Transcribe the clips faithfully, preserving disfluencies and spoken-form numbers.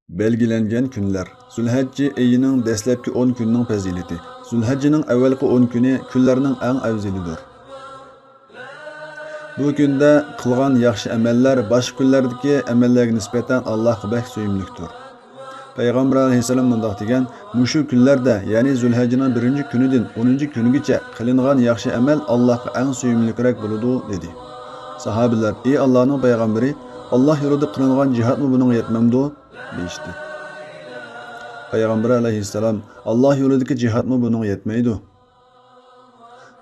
بەلگىلەنگەن كۈنلەر. زۇلھەججە ئېيىنىڭ دەسلەپكى ئون كۈنىنىڭ پەزىلىتى. زۇلھەججىنىڭ ئەۋۋەلقى ئون كۈنى كۈنلەرنىڭ ئەڭ ئەۋزىلىدۇر. بۇ كۈندە قىلغان ياخشى ئەمەللەر باشقا كۈنلەردىكى ئەمەللەرگە نىسبەتەن ئاللاھقا بەك سۆيۈملۈكتۇر. پەيغەمبەر ئەلەيھىسسالام مۇنداق دېگەن: مۇشۇ كۈنلەردە، يەنى زۇلھەججىنىڭ بىرىنچى كۈنىدىن ئونىنچى كۈنىگىچە قىلىنغان ياخشى ئەمەل ئاللاھقا ئەڭ سۆيۈملۈكرەك بولىدۇ، دېدى. ساھابىلەر: ئى ئاللاھنىڭ پەيغەمبىرى، ئاللاھ يولىدا قىلىنغان جىھادمۇ بۇنىڭغا يەتمەمدۇ؟ دېيىشتى. پەيغەمبەر ئەلەيھىسسالام: ئاللاھ يولىدىكى جىھادمۇ بۇنىڭغا يەتمەيدۇ.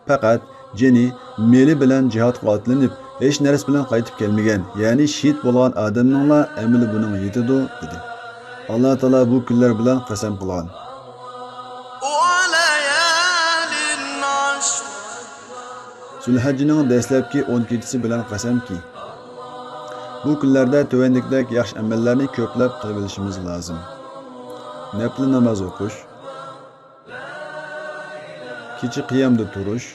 پەقەت جېنى، مېلى بىلەن جىھادقا ئاتلىنىپ، ھېچ نەرسە بىلەن قايتىپ كەلمىگەن، يەنى شېھىت بولغان ئادەمنىڭلا ئەمىلى بۇنىڭغا يېتىدۇ، دېدى. ئاللاھ تائالا بۇ كۈنلەر بىلەن قەسەم قىلغان. زۇلھەججىنىڭ دەسلەپكى ئون كېچىسى بىلەن قەسەمكى، بۇ كۈنلەردە تۆۋەندىكىدەك ياخشى ئەمەللەرنى كۆپلەپ قىلىۋېلىشىمىز لازىم. نەپلى ناماز ئوقۇش، كېچە قىيامدا تۇرۇش،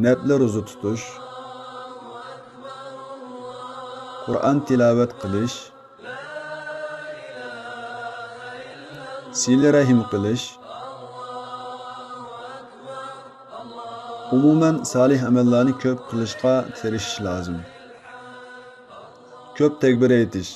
نەپلى روزا تۇتۇش، قۇرئان تىلاۋەت قىلىش، سىلە رەھىم قىلىش، ئومۇمەن سالىھ ئەمەللەرنى كۆپ قىلىشقا تىرىشىش لازىم. كۆپ تەكبىر ئېيتىش،